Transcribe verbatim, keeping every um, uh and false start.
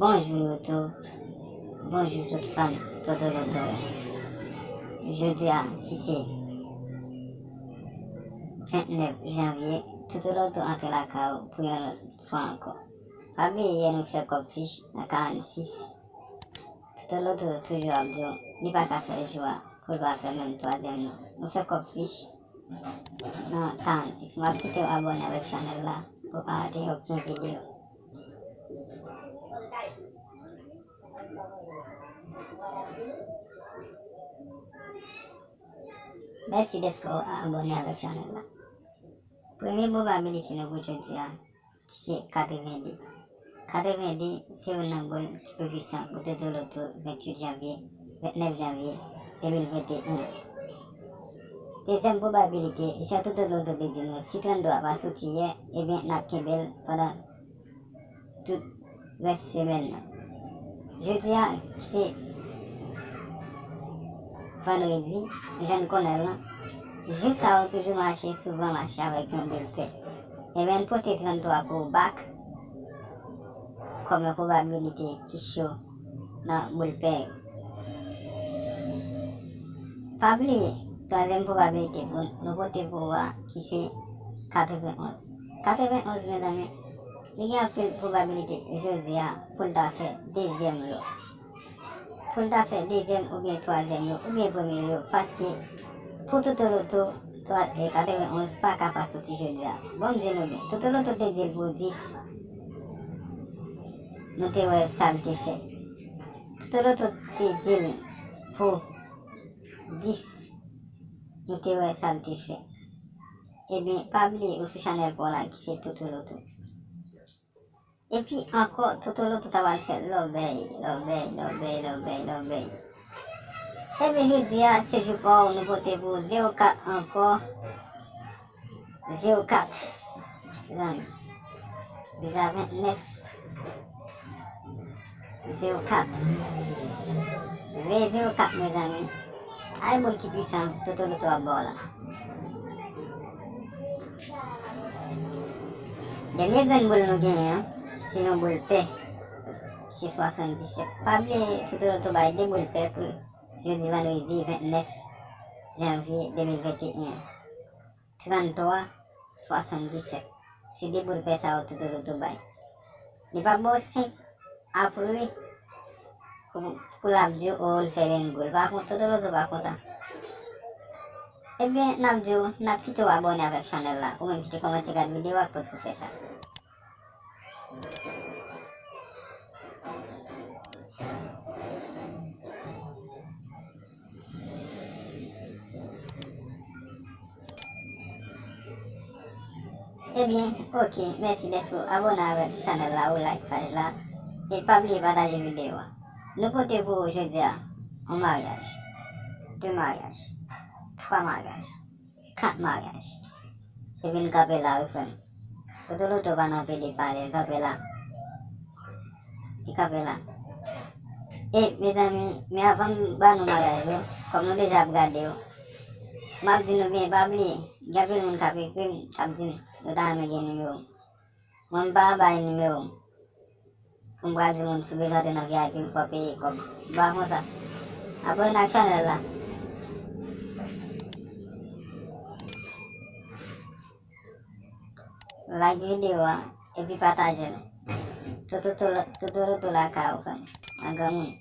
Bonjou YouTube, bonjou tout fan Totoloto yo. Jodi a ki se vennèf janvye, Totoloto antre lakay ou pou yon lòt fwa ankò. Pa bliye yè nou fè kòb fich nan karannsis. Totoloto toujou ap di w li pa ka fè jou a, kou l pa fè menm twazyèm nan. Nou fè kòb fich nan karannsis. M ap kite w abòne avèk chanèl la pou w pa rate okenn videyo. Mèsi dèske w abòne avèk chanèl la. Premye probabilite nou pou jodi a, ki se katreven de. Katreven de se youn nan boul ki pi pwisan pou Totoloto venntuit janvye, vennèf janvye de mil venteyen. Dezyèm probabilite, jan Totoloto te di nou, si tranntwa pa soti yè, ebyen n ap kenbe l pandan tout rès semèn nan. Jodi a, se vandredi, jan n konnen l lan, jou sa yo toujou mache, souvan mache avèk yon boul pè. Ebyen, n pote tranntwa pou ou bak kòm yon probabilite ki cho nan boul pè yo. Pa bliye, twazyèm probabilite pou nou pote pou ou a, ki se katrevenonz. Katrevenonz, mezanmi, li gen anpil probabilite jodi a pou l ta fè dezyèm lo. Pou l ta fè dezyèm oubyen twazyèm lo, oubyen premye lo, paske pou Totoloto, twa-, e, katrevenonz pa ka pa soti jodi a. Bon, m di nou byen, Totoloto te di l pou dis. Nou te wè sa l te fè. Totoloto te di l pou dis. Nou te wè sa l te fè. Ebyen, pa bliye ou sou chanèl pa w la ki se Totoloto. Epi ankò, Totoloto ta pral fè lòbèy, lòbèy, lòbèy, lòbèy, lòbèy. Ebyen, jodi a, se jou pa w, nou pote pou ou zewo kat ankò. Zewo kat, mezanmi. Deja vennèf. Zewo kat. Veye zewo kat, mezanmi. Ay, boul ki pwisan, Totoloto ap ba w la. Dènye grenn boul nou genyen an, se yon boul pè. Se swasanndisèt. Pa bliye, Totoloto bay de boul pè pou jodi vandredi vennèf janvye de mil venteyen. Tranntwa swasanndisèt. Se de boul pè sa yo Totoloto bay. Li pa ba w senk apre pou, pou l ap di w, o, l fè byengo. Li pa kon, Totoloto pa konsa. Ebyen, n ap di w, n ap kite w abòne avèk chanèl la. Ou menm ki te kòmanse gad videyo a, k potko fè sa. Ebyen, oke, mèsi dèske w abòne avèk chanèl la, ou like paj la, e pa bliye pataje videyo a. Nou pote pou ou jodi a, yon maryaj, de maryaj, twa maryaj, kat maryaj. Epi l kanpe la, wi, frè m. Totoloto pa nan pede pale, l kanpe la. Li kanpe la. E, mezanmi, men avan m ba nou maryaj yo, kòm nou deja ap gade yo, m ap di nou byen, pa bliye, gen anpil moun k ap ekri m, k ap di m, yo ta renmen gen nimewo m. Mwen, m pa bay nimewo m. Pou m pral di moun, si w bezwen antre nan V I P, m fò peye kòb. M pa konsa. Abòne ak chanèl la. Like videyo a, epi pataje l. Toto, toto, toto, toto lakay ou, frè m. Ak granmoun.